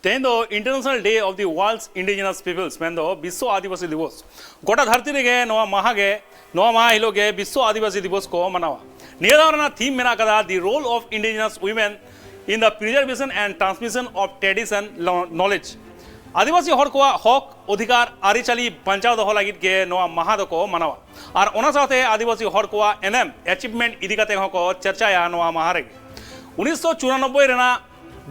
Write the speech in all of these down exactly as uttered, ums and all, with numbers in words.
ᱛᱮᱦᱮᱧ ᱫᱚ International Day of the World's Indigenous Peoples, ᱢᱮᱱᱫᱚ ᱵᱤᱥᱥᱚ ᱟᱹᱫᱤᱵᱟᱹᱥᱤ ᱫᱤᱵᱚᱥ᱾ ᱜᱚᱴᱟ ᱫᱷᱟᱹᱨᱛᱤ ᱨᱮᱜᱮ ᱱᱚᱣᱟ ᱢᱟᱦᱟ ᱜᱮ, ᱱᱚᱣᱟ ᱢᱟᱦᱟ ᱦᱤᱞᱳᱜ ᱜᱮ ᱵᱤᱥᱥᱚ ᱟᱹᱫᱤᱵᱟᱹᱥᱤ ᱫᱤᱵᱚᱥ ᱠᱚ ᱢᱟᱱᱟᱣᱟ᱾ ᱱᱤᱭᱟᱹ ᱫᱷᱟᱣ ᱨᱮᱱᱟᱜ theme ᱢᱮᱱᱟᱜ ᱟᱠᱟᱫᱟ The Role of Indigenous Women in the Preservation and Transmission of Tradition Lo- Knowledge᱾ ᱟᱹᱫᱤᱵᱟᱹᱥᱤ ᱦᱚᱲ ᱠᱚᱣᱟᱜ ᱦᱚᱠ, ᱚᱫᱷᱤᱠᱟᱨ, ᱟᱹᱨᱤᱪᱟᱹᱞᱤ ᱵᱟᱧᱪᱟᱣ ᱫᱚᱦᱚ ᱞᱟᱹᱜᱤᱫ ᱜᱮ ᱱᱚᱣᱟ ᱢᱟᱦᱟ ᱫᱚᱠᱚ ᱢᱟᱱᱟᱣᱟ᱾ ᱟᱨ ᱚᱱᱟ ᱥᱟᱶᱛᱮ ᱟᱹᱫᱤᱵᱟᱹᱥᱤ ᱦᱚᱲ ᱠᱚᱣᱟᱜ ᱮᱱᱮᱢ, achievement ᱤᱫᱤ ᱠᱟᱛᱮ ᱦᱚᱸᱠᱚ ᱪᱟᱨᱪᱟᱭᱟ ᱱᱚᱣᱟ ᱢᱟᱦᱟ ᱨᱮᱜᱮ᱾ ᱩᱱᱤᱥᱥᱚ ᱪᱩᱨᱟᱱᱚᱵᱵᱳᱭ ᱨᱮᱱᱟᱜ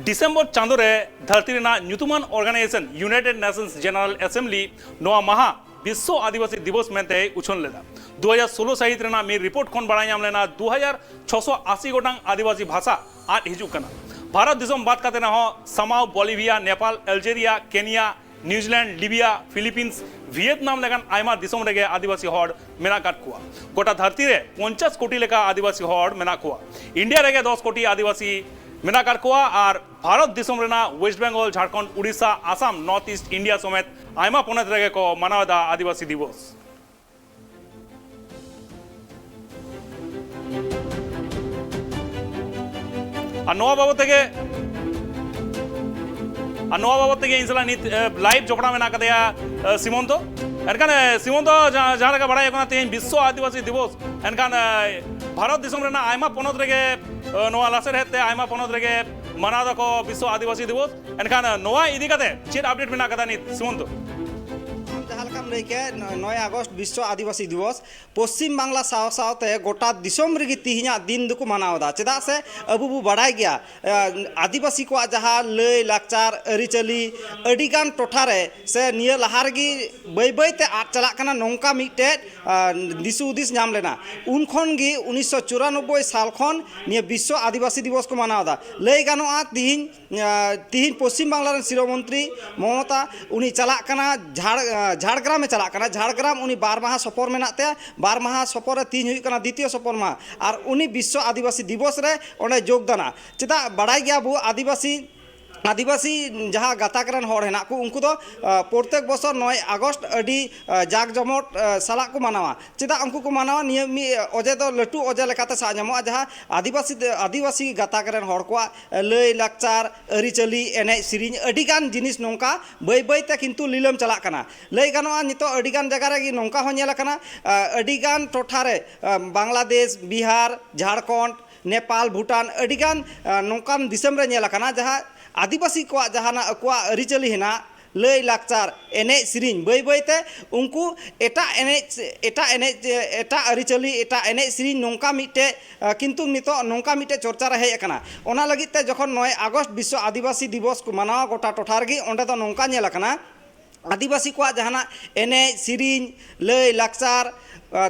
ᱰᱤᱥᱮᱢᱵᱚᱨ ᱪᱟᱸᱫᱳ ᱨᱮ ᱫᱷᱟᱹᱨᱛᱤ ᱨᱮᱱᱟᱜ ᱧᱩᱛᱩᱢᱟᱱ organization United Nations General Assembly ᱱᱚᱣᱟ ᱢᱟᱦᱟ ᱵᱤᱥᱥᱚ ᱟᱹᱫᱤᱵᱟᱹᱥᱤ ᱫᱤᱵᱚᱥ ᱢᱮᱱᱛᱮᱭ ᱩᱪᱷᱟᱹᱱ ᱞᱮᱫᱟ᱾ ᱫᱩ ᱦᱟᱡᱟᱨ ᱥᱳᱞᱳ ᱥᱟᱹᱦᱤᱛ ᱨᱮᱱᱟᱜ ᱢᱤᱫ ᱨᱤᱯᱳᱨᱴ ᱠᱷᱚᱱ ᱵᱟᱲᱟᱭ ᱧᱟᱢ ᱞᱮᱱᱟ, ᱫᱩ ᱦᱟᱡᱟᱨ ᱪᱷᱚᱥᱚ ᱟᱥᱤ ᱜᱚᱴᱟᱝ ᱟᱹᱫᱤᱵᱟᱹᱥᱤ ᱵᱷᱟᱥᱟ ᱟᱫ ᱦᱤᱡᱩᱜ ᱠᱟᱱᱟ᱾ ᱵᱷᱟᱨᱚᱛ ᱫᱤᱥᱚᱢ ᱵᱟᱫ ᱠᱟᱛᱮ ᱨᱮᱦᱚᱸ ᱥᱟᱢᱟᱣ, ᱵᱚᱞᱤᱵᱷᱤᱭᱟ, ᱱᱮᱯᱟᱞ, ᱟᱞᱡᱮᱨᱤᱭᱟ, ᱠᱮᱱᱤᱭᱟ, ᱱᱤᱭᱩᱡᱤᱞᱮᱱᱰ, ᱞᱤᱵᱤᱭᱟ, ᱯᱷᱤᱞᱤᱯᱤᱱᱥ, ᱵᱷᱤᱭᱮᱛᱱᱟᱢ ᱞᱮᱠᱟᱱ ᱟᱭᱢᱟ ᱫᱤᱥᱚᱢ ᱨᱮᱜᱮ ᱟᱹᱫᱤᱵᱟᱹᱥᱤ ᱦᱚᱲ ᱢᱮᱱᱟᱜ ᱟᱠᱟᱫ ᱠᱚᱣᱟ᱾ ᱜᱚᱴᱟ ᱫᱷᱟᱹᱨᱛᱤ ᱨᱮ ᱯᱚᱧᱪᱟᱥ ᱠᱳᱴᱤ ᱞᱮᱠᱟ ᱟᱹᱫᱤᱵᱟᱹᱥᱤ ᱦᱚᱲ ᱢᱮᱱᱟᱜ ᱠᱚᱣᱟ᱾ ᱤᱱᱰᱤᱭᱟ ᱨᱮᱜᱮ ᱫᱚᱥ ᱠᱳᱴᱤ ᱟᱹᱫᱤᱵᱟᱹᱥᱤ ᱢᱮᱱᱟᱜ ᱟᱠᱟᱫ ᱠᱚᱣᱟ ᱟᱨ ᱵᱷᱟᱨᱚᱛ ᱫᱤᱥᱚᱢ ᱨᱮᱱᱟᱜ west Bengal, Jharkhand, Odisha, Assam, North East India ᱥᱚᱢᱮᱛ ᱟᱭᱢᱟ ᱯᱚᱱᱚᱛ ᱨᱮᱜᱮ ᱠᱚ ᱢᱟᱱᱟᱣ ᱮᱫᱟ ᱟᱹᱫᱤᱵᱟᱹᱥᱤ ᱫᱤᱵᱚᱥ᱾ ᱟᱨ ᱱᱚᱣᱟ ᱵᱟᱵᱚᱫ ᱛᱮᱜᱮ, ᱟᱨ ᱱᱚᱣᱟ ᱵᱟᱵᱚᱫ ᱛᱮᱜᱮ ᱤᱧ ᱥᱟᱞᱟᱜ ᱱᱤᱛ, ᱮ, ᱞᱟᱭᱤᱵᱷ ᱡᱚᱯᱲᱟᱣ ᱢᱮᱱᱟᱜ ᱟᱠᱟᱫᱮᱭᱟ, ᱮ, ᱥᱤᱢᱚᱱᱛᱚ᱾ ᱮᱱᱠᱷᱟᱱ, ᱮ, ᱥᱤᱢᱚᱱᱛᱚ, ᱡᱟ-, ᱡᱟᱦᱟᱸ ᱞᱮᱠᱟ ᱵᱟᱲᱟᱭ ᱠᱟᱱᱟ, ᱛᱮᱦᱮᱧ ᱵᱤᱥᱥᱚ ᱟᱹᱫᱤᱵᱟᱹᱥᱤ ᱫᱤᱵᱚᱥ᱾ ᱮᱱᱠᱷᱟᱱ, ᱮ, ᱵᱷᱟᱨᱚᱛ ᱫᱤᱥᱚᱢ ᱨᱮᱱᱟᱜ ᱟᱭᱢᱟ ᱯᱚᱱᱚᱛ ᱨᱮᱜᱮ, ᱮ, ᱱᱚᱣᱟ ᱞᱟᱥᱮᱨ ᱦᱮᱫ ᱛᱮ ᱟᱭᱢᱟ ᱯᱚᱱᱚᱛ ᱨᱮᱜᱮ ᱢᱟᱱᱟᱣ ᱫᱟᱠᱚ ᱵᱤᱥᱥᱚ ᱟᱹᱫᱤᱵᱟᱹᱥᱤ ᱫᱤᱵᱚᱥ᱾ ᱮᱱᱠᱷᱟᱱ, ᱮ, ᱱᱚᱣᱟ ᱤᱫᱤ ᱠᱟᱛᱮ ᱪᱮᱫ ᱟᱯᱰᱮᱴ ᱢᱮᱱᱟᱜ ᱟᱠᱟᱫᱟ ᱱᱤᱛ, ᱥᱤᱢᱚᱱᱛᱚ? ᱟᱢ ᱡᱟᱦᱟᱸ ᱞᱮᱠᱟᱢ ᱞᱟᱹᱭ ᱠᱮᱫ, ᱱᱚᱭ ᱟᱜᱚᱥᱴ ᱵᱤᱥᱥᱚ ᱟᱹᱫᱤᱵᱟᱹᱥᱤ ᱫᱤᱵᱚᱥ᱾ ᱯᱚᱥᱪᱤᱢ ᱵᱟᱝᱞᱟ ᱥᱟᱶ ᱥᱟᱶᱛᱮ ᱜᱚᱴᱟ ᱫᱤᱥᱚᱢ ᱨᱮᱜᱮ ᱛᱤᱦᱤᱧᱟᱜ ᱫᱤᱱ ᱫᱚᱠᱚ ᱢᱟᱱᱟᱣ ᱮᱫᱟ᱾ ᱪᱮᱫᱟᱜ ᱥᱮ ᱟᱵᱚ ᱵᱚ ᱵᱟᱲᱟᱭ ᱜᱮᱭᱟ, ᱮ, ᱟᱹᱫᱤᱵᱟᱹᱥᱤ ᱠᱚᱣᱟᱜ ᱡᱟᱦᱟᱸ ᱞᱟᱹᱭ ᱞᱟᱠᱪᱟᱨ, ᱟᱹᱨᱤᱪᱟᱹᱞᱤ ᱟᱹᱰᱤᱜᱟᱱ ᱴᱚᱴᱷᱟ ᱨᱮ ᱥᱮ ᱱᱤᱭᱟᱹ ᱞᱟᱦᱟ ᱨᱮᱜᱮ ᱵᱟᱹᱭ ᱵᱟᱹᱭ ᱛᱮ ᱟᱫ ᱪᱟᱞᱟᱜ ᱠᱟᱱᱟ, ᱱᱚᱝᱠᱟ ᱢᱤᱫᱴᱮᱡ, ᱮ, ᱫᱤᱥ ᱦᱩᱫᱤᱥ ᱧᱟᱢ ᱞᱮᱱᱟ᱾ ᱩᱱ ᱠᱷᱚᱱ ᱜᱮ ᱩᱱᱤᱥᱥᱚ ᱪᱩᱨᱟᱱᱚᱵᱵᱳᱭ ᱥᱟᱞ ᱠᱷᱚᱱ ᱱᱤᱭᱟᱹ ᱵᱤᱥᱥᱚ ᱟᱹᱫᱤᱵᱟᱹᱥᱤ ᱫᱤᱵᱚᱥ ᱠᱚ ᱢᱟᱱᱟᱣ ᱮᱫᱟ᱾ ᱞᱟᱹᱭ ᱜᱟᱱᱚᱜᱼᱟ, ᱛᱤᱦᱤᱧ ᱟᱸ, ᱛᱤᱦᱤᱧ ᱯᱚᱥᱪᱤᱢ ᱵᱟᱝᱞᱟ ᱨᱮᱱ ᱥᱤᱨᱟᱹ ᱢᱚᱱᱛᱨᱤ ᱢᱚᱢᱚᱛᱟ, ᱩᱱᱤ ᱪᱟᱞᱟᱜ ᱠᱟᱱᱟ ᱡᱷᱟᱲ-, ᱟᱸ, ᱡᱷᱟᱲᱜᱨᱟᱢᱮ ᱪᱟᱞᱟᱜ ᱠᱟᱱᱟ᱾ ᱡᱷᱟᱲᱜᱨᱟᱢ ᱩᱱᱤ ᱵᱟᱨ ᱢᱟᱦᱟ ᱥᱚᱯᱚᱨ ᱢᱮᱱᱟᱜ ᱛᱟᱭᱟ᱾ ᱵᱟᱨ ᱢᱟᱦᱟ ᱥᱚᱯᱚᱨ ᱨᱮ ᱛᱤᱦᱤᱧ ᱦᱩᱭᱩᱜ ᱠᱟᱱᱟ ᱫᱤᱛᱤᱭᱚ ᱥᱚᱯᱚᱨ ᱢᱟᱦᱟ᱾ ᱟᱨ ᱩᱱᱤ ᱵᱤᱥᱥᱚ ᱟᱹᱫᱤᱵᱟᱹᱥᱤ ᱫᱤᱵᱚᱥ ᱨᱮ ᱚᱸᱰᱮ ᱡᱳᱜᱽᱫᱟᱱᱟ᱾ ᱪᱮᱫᱟᱜ? ᱵᱟᱲᱟᱭ ᱜᱮᱭᱟ ᱵᱚ, ᱟᱹᱫᱤᱵᱟᱹᱥᱤ ᱟᱹᱫᱤᱵᱟᱹᱥᱤ ᱡᱟᱦᱟᱸ ᱜᱟᱛᱟᱠ ᱨᱮᱱ ᱦᱚᱲ ᱦᱮᱱᱟᱜ ᱠᱚ, ᱩᱱᱠᱩ ᱫᱚ ᱯᱨᱚᱛᱮᱠ ᱵᱚᱪᱷᱚᱨ ᱱᱚᱭ ᱟᱜᱚᱥᱴ ᱟᱹᱰᱤ ᱡᱟᱠ ᱡᱚᱢᱚᱴ ᱥᱟᱞᱟᱜ ᱠᱚ ᱢᱟᱱᱟᱣᱟ᱾ ᱪᱮᱫᱟᱜ ᱩᱱᱠᱩ ᱠᱚ ᱢᱟᱱᱟᱣᱟ? ᱱᱤᱭᱟᱹ ᱢᱤᱫ ᱚᱡᱮ ᱫᱚ, ᱞᱟᱹᱴᱩ ᱚᱡᱮ ᱞᱮᱠᱟᱛᱮ ᱥᱟᱵ ᱧᱟᱢᱚᱜᱼᱟ, ᱡᱟᱦᱟᱸ ᱟᱹᱫᱤᱵᱟᱹᱥᱤ ᱟᱹᱫᱤᱵᱟᱹᱥᱤ ᱜᱟᱛᱟᱠ ᱨᱮᱱ ᱦᱚᱲ ᱠᱚᱣᱟᱜ ᱞᱟᱹᱭ ᱞᱟᱠᱪᱟᱨ, ᱟᱹᱨᱤᱪᱟᱹᱞᱤ, ᱮᱱᱮᱡ ᱥᱮᱨᱮᱧ, ᱟᱹᱰᱤᱜᱟᱱ ᱡᱤᱱᱤᱥ ᱱᱚᱝᱠᱟ ᱵᱟᱹᱭ ᱵᱟᱹᱭᱛᱮ ᱠᱤᱱᱛᱩ ᱞᱤᱞᱟᱹᱢ ᱪᱟᱞᱟᱜ ᱠᱟᱱᱟ᱾ ᱞᱟᱹᱭ ᱜᱟᱱᱚᱜᱼᱟ, ᱱᱤᱛᱚᱜ ᱟᱹᱰᱤᱜᱟᱱ ᱡᱟᱭᱜᱟ ᱨᱮᱜᱮ ᱱᱚᱝᱠᱟ ᱦᱚᱸ ᱧᱮᱞ ᱟᱠᱟᱱᱟ, ᱟᱹᱰᱤᱜᱟᱱ ᱴᱚᱴᱷᱟᱨᱮ, ᱵᱟᱝᱞᱟᱫᱮᱥ, ᱵᱤᱦᱟᱨ, ᱡᱷᱟᱲᱠᱷᱚᱸᱰ, ᱱᱮᱯᱟᱞ, ᱵᱷᱩᱴᱟᱱ, ᱟᱹᱰᱤᱜᱟᱱ ᱱᱚᱝᱠᱟᱱ ᱫᱤᱥᱚᱢ ᱨᱮ ᱧᱮᱞ ᱟᱠᱟᱱᱟ, ᱡᱟᱦᱟᱸ ᱟᱹᱫᱤᱵᱟᱹᱥᱤ ᱠᱚᱣᱟᱜ ᱡᱟᱦᱟᱱᱟᱜ ᱟᱠᱚᱣᱟᱜ ᱟᱹᱨᱤᱪᱟᱹᱞᱤ ᱦᱮᱱᱟᱜ, ᱞᱟᱹᱭ ᱞᱟᱠᱪᱟᱨ, ᱮᱱᱮᱡ ᱥᱮᱨᱮᱧ, ᱵᱟᱹᱭ ᱵᱟᱹᱭᱛᱮ ᱩᱱᱠᱩ ᱮᱴᱟᱜ ᱮᱱᱮᱡ, ᱮᱴᱟᱜ ᱮᱱᱮᱡ, ᱮᱴᱟᱜ ᱟᱹᱨᱤᱪᱟᱹᱞᱤ, ᱮᱴᱟᱜ ᱮᱱᱮᱡ ᱥᱮᱨᱮᱧ, ᱱᱚᱝᱠᱟ ᱢᱤᱫᱴᱮᱡ, ᱠᱤᱱᱛᱩ ᱱᱤᱛᱚᱜ ᱱᱚᱝᱠᱟ ᱢᱤᱫᱴᱮᱡ ᱪᱚᱨᱪᱟ ᱨᱮ ᱦᱮᱡ ᱟᱠᱟᱱᱟ᱾ ᱚᱱᱟ ᱞᱟᱹᱜᱤᱫ ᱛᱮ ᱡᱚᱠᱷᱚᱱ ᱱᱚᱭ ᱟᱜᱚᱥᱴ ᱵᱤᱥᱥᱚ ᱟᱹᱫᱤᱵᱟᱹᱥᱤ ᱫᱤᱵᱚᱥ ᱠᱚ ᱢᱟᱱᱟᱣᱟ ᱜᱚᱴᱟ ᱴᱚᱴᱷᱟ ᱨᱮᱜᱮ, ᱚᱸᱰᱮ ᱫᱚ ᱱᱚᱝᱠᱟ ᱧᱮᱞ ᱟᱠᱟᱱᱟ, ᱟᱹᱫᱤᱵᱟᱹᱥᱤ ᱠᱚᱣᱟᱜ ᱡᱟᱦᱟᱱᱟᱜ ᱮᱱᱮᱡ ᱥᱮᱨᱮᱧ, ᱞᱟᱹᱭ ᱞᱟᱠᱪᱟᱨ,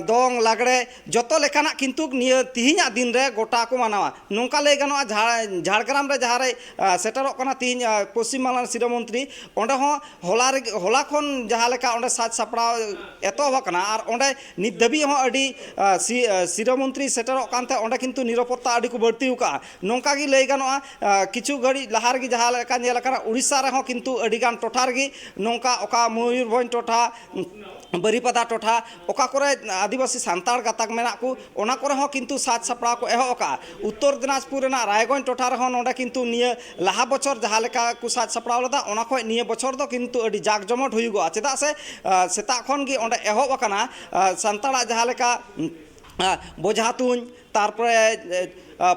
ᱫᱚᱝ ᱞᱟᱜᱽᱲᱮ, ᱡᱚᱛᱚ ᱞᱮᱠᱟᱱᱟᱜ ᱠᱤᱱᱛᱩ ᱱᱤᱭᱟᱹ ᱛᱤᱦᱤᱧᱟᱜ ᱫᱤᱱ ᱨᱮ ᱜᱚᱴᱟ ᱠᱚ ᱢᱟᱱᱟᱣᱟ᱾ ᱱᱚᱝᱠᱟ ᱞᱟᱹᱭ ᱜᱟᱱᱚᱜᱼᱟ, ᱡᱷᱟ- ᱡᱷᱟᱲᱜᱨᱟᱢ ᱨᱮ ᱡᱟᱦᱟᱸ ᱨᱮ ᱥᱮᱴᱮᱨᱚᱜ ᱠᱟᱱᱟ ᱛᱤᱦᱤᱧ ᱯᱚᱥᱪᱤᱢ ᱵᱟᱝᱞᱟ ᱨᱮᱱ ᱥᱤᱨᱟᱹ ᱢᱚᱱᱛᱨᱤ, ᱚᱸᱰᱮ ᱦᱚᱸ ᱦᱚᱞᱟ ᱨᱮᱜᱮ, ᱦᱚᱞᱟ ᱠᱷᱚᱱ ᱡᱟᱦᱟᱸ ᱞᱮᱠᱟ ᱚᱸᱰᱮ ᱥᱟᱡᱽ ᱥᱟᱯᱲᱟᱣ ᱮᱛᱚᱦᱚᱵ ᱟᱠᱟᱱᱟ, ᱟᱨ ᱚᱸᱰᱮ ᱱᱤᱛ ᱫᱷᱟᱹᱵᱤᱡ ᱦᱚᱸ ᱟᱹᱰᱤ ᱥᱤᱨᱟᱹ ᱢᱚᱱᱛᱨᱤ ᱥᱮᱴᱮᱨᱚᱜ ᱠᱟᱱᱛᱮ ᱚᱸᱰᱮ ᱠᱤᱱᱛᱩ ᱱᱤᱨᱟᱯᱚᱛᱛᱟ ᱟᱹᱰᱤ ᱠᱚ ᱵᱟᱹᱲᱛᱤ ᱟᱠᱟᱫᱼᱟ᱾ ᱱᱚᱝᱠᱟ ᱜᱮ ᱞᱟᱹᱭ ᱜᱟᱱᱚᱜᱼᱟ, ᱠᱤᱪᱷᱩ ᱜᱷᱟᱹᱲᱤᱡ ᱞᱟᱦᱟ ᱨᱮᱜᱮ ᱡᱟᱦᱟᱸ ᱞᱮᱠᱟ ᱧᱮᱞ ᱟᱠᱟᱱᱟ, ᱩᱲᱤᱥᱥᱟ ᱨᱮᱦᱚᱸ ᱠᱤᱱᱛᱩ ᱟᱹᱰᱤᱜᱟᱱ ᱴᱚᱴᱷᱟ ᱨᱮᱜᱮ ᱱᱚᱝᱠᱟ, ᱚᱠᱟ ᱢᱚᱭᱩᱨᱵᱷᱚᱸᱡᱽ ᱴᱚᱴᱷᱟ, ᱵᱟᱹᱨᱤᱯᱟᱫᱟ ᱴᱚᱴᱷᱟ, ᱚᱠᱟ ᱠᱚᱨᱮ ᱟᱹᱫᱤᱵᱟᱹᱥᱤ ᱥᱟᱱᱛᱟᱲ ᱜᱟᱛᱟᱠ ᱢᱮᱱᱟᱜ ᱠᱚ, ᱚᱱᱟ ᱠᱚᱨᱮ ᱦᱚᱸ ᱠᱤᱱᱛᱩ ᱥᱟᱡᱽ ᱥᱟᱯᱲᱟᱣ ᱠᱚ ᱮᱦᱚᱵ ᱟᱠᱟᱫᱼᱟ᱾ ᱩᱛᱛᱚᱨ ᱫᱤᱱᱟᱡᱽᱯᱩᱨ ᱨᱮᱱᱟᱜ ᱨᱟᱭᱜᱚᱸᱡᱽ ᱴᱚᱴᱷᱟ ᱨᱮᱦᱚᱸ ᱱᱚᱰᱮ ᱠᱤᱱᱛᱩ ᱱᱤᱭᱟᱹ ᱞᱟᱦᱟ ᱵᱚᱪᱷᱚᱨ ᱡᱟᱦᱟᱸ ᱞᱮᱠᱟ ᱠᱚ ᱥᱟᱡᱽ ᱥᱟᱯᱲᱟᱣ ᱞᱮᱫᱟ, ᱚᱱᱟ ᱠᱷᱚᱱ ᱱᱤᱭᱟᱹ ᱵᱚᱪᱷᱚᱨ ᱫᱚ ᱠᱤᱱᱛᱩ ᱟᱹᱰᱤ ᱡᱟᱠ ᱡᱚᱢᱚᱴ ᱦᱩᱭᱩᱜᱚᱜᱼᱟ᱾ ᱪᱮᱫᱟᱜ ᱥᱮ ᱥᱮᱛᱟᱜ ᱠᱷᱚᱱ ᱜᱮ ᱚᱸᱰᱮ ᱮᱦᱚᱵ ᱟᱠᱟᱱᱟ ᱥᱟᱱᱛᱟᱲᱟᱜ ᱡᱟᱦᱟᱸ ᱞᱮᱠᱟ ᱵᱚᱡᱷᱟ ᱛᱩᱧ, ᱛᱟᱨᱯᱚᱨᱮ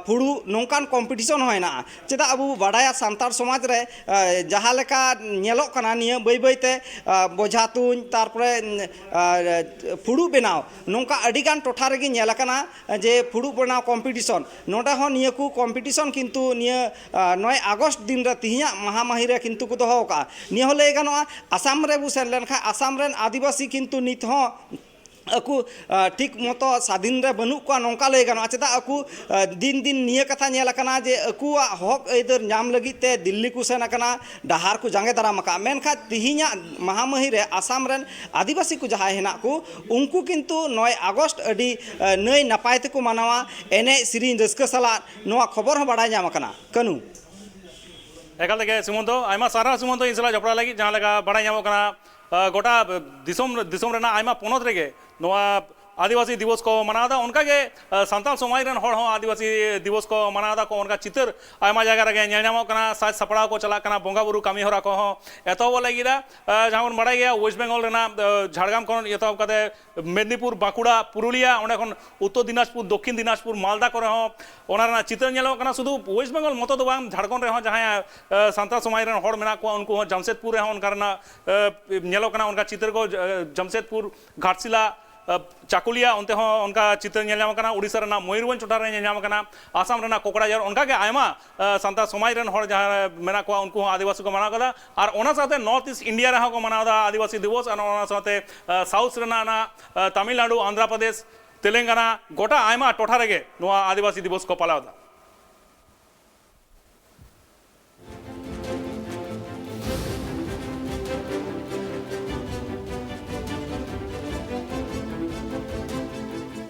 ᱯᱷᱩᱲᱩᱜ, ᱱᱚᱝᱠᱟᱱ ᱠᱚᱢᱯᱤᱴᱤᱥᱚᱱ ᱦᱚᱸ ᱦᱮᱱᱟᱜᱼᱟ᱾ ᱪᱮᱫᱟᱜ ᱟᱵᱚ ᱵᱚᱱ ᱵᱟᱰᱟᱭᱟ, ᱥᱟᱱᱛᱟᱲ ᱥᱚᱢᱟᱡᱽ ᱨᱮ ᱡᱟᱦᱟᱸ ᱞᱮᱠᱟ ᱧᱮᱞᱚᱜ ᱠᱟᱱᱟ ᱱᱤᱭᱟᱹ ᱵᱟᱹᱭ ᱵᱟᱹᱭᱛᱮ, ᱵᱚᱡᱷᱟ ᱛᱩᱧ, ᱛᱟᱨᱯᱚᱨᱮ ᱯᱷᱩᱲᱩᱜ ᱵᱮᱱᱟᱣ, ᱱᱚᱝᱠᱟ ᱟᱹᱰᱤᱜᱟᱱ ᱴᱚᱴᱷᱟ ᱨᱮᱜᱮ ᱧᱮᱞ ᱟᱠᱟᱱᱟ ᱡᱮ ᱯᱷᱩᱲᱩᱜ ᱵᱮᱱᱟᱣ ᱠᱚᱢᱯᱤᱴᱤᱥᱚᱱ᱾ ᱱᱚᱰᱮ ᱦᱚᱸ ᱱᱤᱭᱟᱹ ᱠᱚ ᱠᱚᱢᱯᱤᱴᱤᱥᱚᱱ ᱠᱤᱱᱛᱩ ᱱᱤᱭᱟᱹ ᱱᱚᱭ ᱟᱜᱚᱥᱴ ᱫᱤᱱ ᱨᱮ, ᱛᱤᱦᱤᱧᱟᱜ ᱢᱟᱦᱟ ᱢᱟᱹᱦᱤ ᱨᱮ ᱠᱤᱱᱛᱩ ᱠᱚ ᱫᱚᱦᱚ ᱟᱠᱟᱫᱼᱟ᱾ ᱱᱤᱭᱟᱹ ᱦᱚᱸ ᱞᱟᱹᱭ ᱜᱟᱱᱚᱜᱼᱟ, ᱟᱥᱟᱢ ᱨᱮ ᱵᱚ ᱥᱮᱱ ᱞᱮᱱᱠᱷᱟᱱ ᱟᱥᱟᱢ ᱨᱮᱱ ᱟᱹᱫᱤᱵᱟᱹᱥᱤ ᱠᱤᱱᱛᱩ ᱱᱤᱛ ᱦᱚᱸ ᱟᱠᱚ ᱴᱷᱤᱠ ᱢᱚᱛᱚ ᱥᱟᱫᱷᱤᱱ ᱨᱮ ᱵᱟᱹᱱᱩᱜ ᱠᱚᱣᱟ, ᱱᱚᱝᱠᱟ ᱞᱟᱹᱭ ᱜᱟᱱᱚᱜᱼᱟ᱾ ᱪᱮᱫᱟᱜ ᱟᱠᱚ ᱫᱤᱱ ᱫᱤᱱ ᱱᱤᱭᱟᱹ ᱠᱟᱛᱷᱟ ᱧᱮᱞ ᱟᱠᱟᱱᱟ ᱡᱮ ᱟᱠᱚᱣᱟᱜ ᱦᱚᱠ ᱟᱹᱭᱫᱟᱹᱨ ᱧᱟᱢ ᱞᱟᱹᱜᱤᱫ ᱛᱮ ᱫᱤᱞᱞᱤ ᱠᱚ ᱥᱮᱱ ᱟᱠᱟᱱᱟ, ᱰᱟᱦᱟᱨ ᱠᱚ ᱡᱟᱸᱜᱮ ᱫᱟᱨᱟᱢ ᱟᱠᱟᱫᱼᱟ᱾ ᱢᱮᱱᱠᱷᱟᱱ ᱛᱤᱦᱤᱧᱟᱜ ᱢᱟᱦᱟ ᱢᱟᱹᱦᱤ ᱨᱮ ᱟᱥᱟᱢ ᱨᱮᱱ ᱟᱹᱫᱤᱵᱟᱹᱥᱤ ᱠᱚ ᱡᱟᱦᱟᱸᱭ ᱦᱮᱱᱟᱜ ᱠᱚ, ᱩᱱᱠᱩ ᱠᱤᱱᱛᱩ ᱱᱚᱭ ᱟᱜᱚᱥᱴ ᱟᱹᱰᱤ ᱱᱟᱹᱭ ᱱᱟᱯᱟᱭ ᱛᱮᱠᱚ ᱢᱟᱱᱟᱣᱟ, ᱮᱱᱮᱡ ᱥᱮᱨᱮᱧ ᱨᱟᱹᱥᱠᱟᱹ ᱥᱟᱞᱟᱜ᱾ ᱱᱚᱣᱟ ᱠᱷᱚᱵᱚᱨ ᱦᱚᱸ ᱵᱟᱲᱟᱭ ᱧᱟᱢ ᱟᱠᱟᱱᱟ᱾ ᱠᱟᱹᱱᱩ᱾ ᱮᱠᱟᱞ ᱛᱮᱜᱮ ᱥᱩᱢᱚᱱᱛᱚ, ᱟᱭᱢᱟ ᱥᱟᱨᱦᱟᱣ ᱥᱩᱢᱚᱱᱛᱚ, ᱤᱧ ᱥᱟᱞᱟᱜ ᱡᱚᱯᱲᱟᱣ ᱞᱟᱹᱜᱤᱫ᱾ ᱡᱟᱦᱟᱸ ᱞᱮᱠᱟ ᱵᱟᱲᱟᱭ ᱧᱟᱢᱚᱜ ᱠᱟᱱᱟ, ᱟ, ᱜᱚᱴᱟ ᱫᱤᱥᱚᱢ, ᱫᱤᱥᱚᱢ ᱨᱮᱱᱟᱜ ᱟᱭᱢᱟ ᱯᱚᱱᱚᱛ ᱨᱮᱜᱮ ᱱᱚᱣᱟ ᱟᱹᱫᱤᱵᱟᱹᱥᱤ ᱫᱤᱵᱚᱥ ᱠᱚ ᱢᱟᱱᱟᱣ ᱮᱫᱟ᱾ ᱚᱱᱠᱟᱜᱮ, ᱟ, ᱥᱟᱱᱛᱟᱲ ᱥᱚᱢᱟᱡᱽ ᱨᱮᱱ ᱦᱚᱲ ᱦᱚᱸ ᱟᱹᱫᱤᱵᱟᱹᱥᱤ ᱫᱤᱵᱚᱥ ᱠᱚ ᱢᱟᱱᱟᱣ ᱮᱫᱟ ᱠᱚ, ᱚᱱᱠᱟ ᱪᱤᱛᱟᱹᱨ ᱟᱭᱢᱟ ᱡᱟᱭᱜᱟ ᱨᱮᱜᱮ ᱧᱮᱞ ᱧᱟᱢᱚᱜ ᱠᱟᱱᱟ᱾ ᱥᱟᱡᱽ ᱥᱟᱯᱲᱟᱣ ᱠᱚ ᱪᱟᱞᱟᱜ ᱠᱟᱱᱟ, ᱵᱚᱸᱜᱟ ᱵᱩᱨᱩ ᱠᱟᱹᱢᱤ ᱦᱚᱨᱟ ᱠᱚᱦᱚᱸ ᱮᱛᱚᱦᱚᱵᱚᱜ ᱞᱟᱹᱜᱤᱫ ᱟ᱾ ᱟ, ᱡᱟᱦᱟᱸ ᱵᱚᱱ ᱵᱟᱲᱟᱭ ᱜᱮᱭᱟ, ᱳᱭᱮᱥᱴ ᱵᱮᱝᱜᱚᱞ ᱨᱮᱱᱟᱜ, ᱟ, ᱡᱷᱟᱲᱜᱨᱟᱢ ᱠᱷᱚᱱ ᱮᱛᱚᱦᱚᱵ ᱠᱟᱛᱮ ᱢᱮᱫᱽᱱᱤᱯᱩᱨ, ᱵᱟᱸᱠᱩᱲᱟ, ᱯᱩᱨᱩᱞᱤᱭᱟ, ᱚᱸᱰᱮ ᱠᱷᱚᱱ ᱩᱛᱛᱚᱨ ᱫᱤᱱᱟᱡᱽᱯᱩᱨ, ᱫᱚᱠᱠᱷᱤᱱ ᱫᱤᱱᱟᱡᱽᱯᱩᱨ, ᱢᱟᱞᱫᱟ ᱠᱚᱨᱮ ᱦᱚᱸ ᱚᱱᱟ ᱨᱮᱱᱟᱜ ᱪᱤᱛᱟᱹᱨ ᱧᱮᱞᱚᱜ ᱠᱟᱱᱟ᱾ ᱥᱩᱫᱷᱩ ᱳᱭᱮᱥᱴ ᱵᱮᱝᱜᱚᱞ ᱢᱚᱛᱚ ᱫᱚ ᱵᱟᱝ, ᱡᱷᱟᱲᱠᱷᱚᱸᱰ ᱨᱮᱦᱚᱸ ᱡᱟᱦᱟᱸᱭ, ᱟ, ᱥᱟᱱᱛᱟᱲ ᱥᱚᱢᱟᱡᱽ ᱨᱮᱱ ᱦᱚᱲ ᱢᱮᱱᱟᱜ ᱠᱚᱣᱟ, ᱩᱱᱠᱩ ᱦᱚᱸ ᱡᱟᱢᱥᱮᱫᱽᱯᱩᱨ ᱨᱮᱦᱚᱸ ᱚᱱᱠᱟ ᱨᱮᱱᱟᱜ, ᱟ, ᱧᱮᱞᱚᱜ ᱠᱟᱱᱟ ᱚᱱᱠᱟ ᱪᱤᱛᱟᱹᱨ ᱠᱚ᱾ ᱡᱟ-, ᱡᱟᱢᱥᱮᱫᱽᱯᱩᱨ, ᱜᱷᱟᱴᱥᱤᱞᱟ, ᱟ, ᱪᱟᱠᱩᱞᱤᱭᱟ, ᱚᱱᱛᱮ ᱦᱚᱸ ᱚᱱᱠᱟ ᱪᱤᱛᱟᱹᱨ ᱧᱮᱞ ᱧᱟᱢᱚᱜ ᱠᱟᱱᱟ᱾ ᱩᱲᱤᱥᱥᱟ ᱨᱮᱱᱟᱜ ᱢᱚᱭᱩᱨᱵᱷᱚᱸᱡᱽ ᱴᱚᱴᱷᱟ ᱨᱮ ᱧᱮᱞ ᱧᱟᱢᱚᱜ ᱠᱟᱱᱟ, ᱟᱥᱟᱢ ᱨᱮᱱᱟᱜ ᱠᱳᱠᱲᱟᱡᱷᱟᱨ, ᱚᱱᱠᱟᱜᱮ ᱟᱭᱢᱟ, ᱟ, ᱥᱟᱱᱛᱟᱲ ᱥᱚᱢᱟᱡᱽ ᱨᱮᱱ ᱦᱚᱲ ᱡᱟᱦᱟᱸ ᱢᱮᱱᱟᱜ ᱠᱚᱣᱟ, ᱩᱱᱠᱩ ᱦᱚᱸ ᱟᱹᱫᱤᱵᱟᱹᱥᱤ ᱠᱚ ᱢᱟᱱᱟᱣ ᱠᱟᱫᱟ᱾ ᱟᱨ ᱚᱱᱟ ᱥᱟᱶᱛᱮ ᱱᱚᱨᱛᱷ ᱤᱥᱴ ᱤᱱᱰᱤᱭᱟ ᱨᱮᱦᱚᱸ ᱠᱚ ᱢᱟᱱᱟᱣ ᱮᱫᱟ ᱟᱹᱫᱤᱵᱟᱹᱥᱤ ᱫᱤᱵᱚᱥ, ᱟᱨ ᱚᱱᱟ ᱥᱟᱶᱛᱮ, ᱟ, ᱥᱟᱣᱩᱛᱷ ᱨᱮᱱᱟᱜ ᱚᱱᱟ, ᱟ, ᱛᱟᱢᱤᱞᱱᱟᱲᱩ, ᱟᱱᱫᱷᱨᱟ ᱯᱨᱚᱫᱮᱥ, ᱛᱮᱞᱮᱝᱜᱟᱱᱟ, ᱜᱚᱴᱟ ᱟᱭᱢᱟ ᱴᱚᱴᱷᱟ ᱨᱮᱜᱮ ᱱᱚᱣᱟ ᱟᱹᱫᱤᱵᱟᱹᱥᱤ ᱫᱤᱵᱚᱥ ᱠᱚ ᱯᱟᱞᱟᱣ ᱮᱫᱟ᱾